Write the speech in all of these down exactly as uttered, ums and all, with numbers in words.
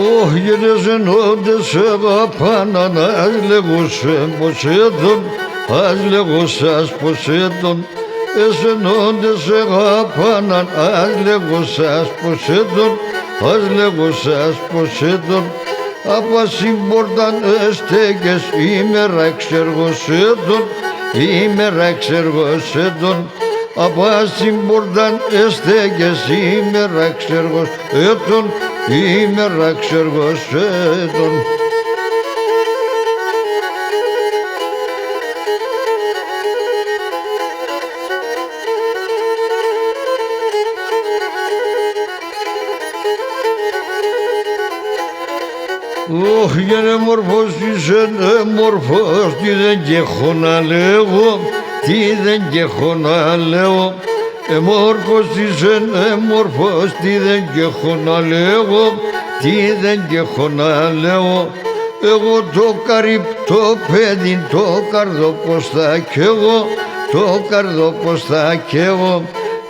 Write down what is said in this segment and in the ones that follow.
Οχ, γερέσεν όντε σ' εγάπαναν, ας λέγω σ' πώς έτον, ας λέγω σ' ας πώς έτον. Εσέν όντε σ' εγάπαναν, ας λέγω σ' ας πώς έτον, ας λέγω σ' ας πώς έτον. Απάν' σην πόρταν εστέκες, ημέρα εξέργος έτον, ημέρα εξέργος έτον. Απάν' σην πόρταν εστέκες, ημέρα εξέργος έτον, ημέρα εξέργος έτον. Οχ, γεν' έμορφος ήσεν, έμορφος, τιδέν 'κ' έχω να λέγω, τιδέν 'κ' έχω να λέγω. Έμορφος ήσεν, έμορφος, τιδέν 'κ' έχω να λέγω, τιδέν 'κ' έχω να λέγω. Εγώ το καρυπτό παιδίν, το καρδό πώς θα καίγω, το καρδό πώς θα καίγω.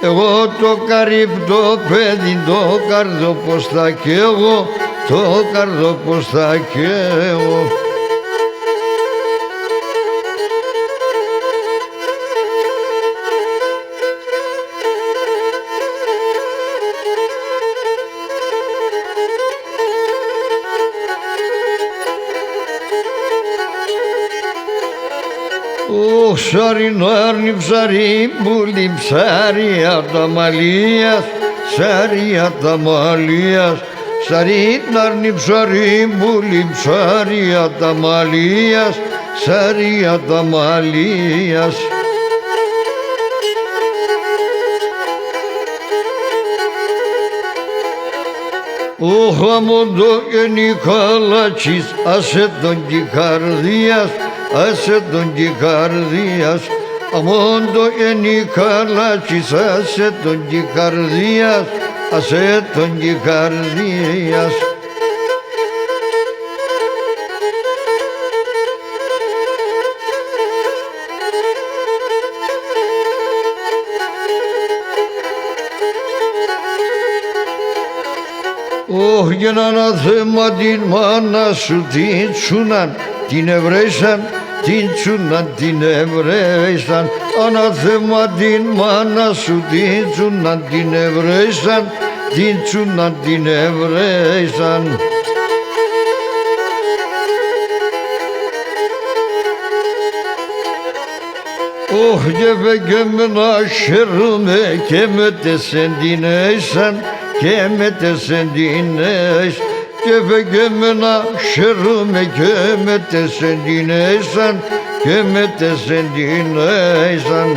Εγώ το καρυπτό παιδίν, το καρδό πώς θα καίγω, το καρδό πώς θα καίγω. Οχ, σαρίν' αρνί, ψαρίν' πουλίν', ψαρία τα μαλλίας, ψαρία τα μαλλίας. Σαρίν' αρνί, ψαρίν' πουλίν', ψαρία τα μαλλίας, ψαρία τα μαλλίας. Οχ, άμον το Νικαλάτσης, ας έτον 'κι η καρδία σ', ας έτον 'κι η καρδία σ'. Άμον το Νικαλάτσης, ας έτον 'κι η καρδία σ', ας έτον 'κι η καρδία σ'. Οχ, γεν' ανάθεμα την μάνα σου, την τσούναν, την ευρέσαν, την τσούναν, την ευρέσαν. Ανάθεμα την μάνα σου, την τσούναν, την ευρέσαν, την τσούναν, την ευρέσαν. Οχ, κι εφέκ'εν εμένα χαίρουμαι, κι εμέτεσεν την αίσαν, κι εμέτεσεν την αίσαν. Κι εφέκ'εν εμένα χαίρουμαι, κι εμέτεσεν την αίσαν, κι εμέτεσεν την αίσαν.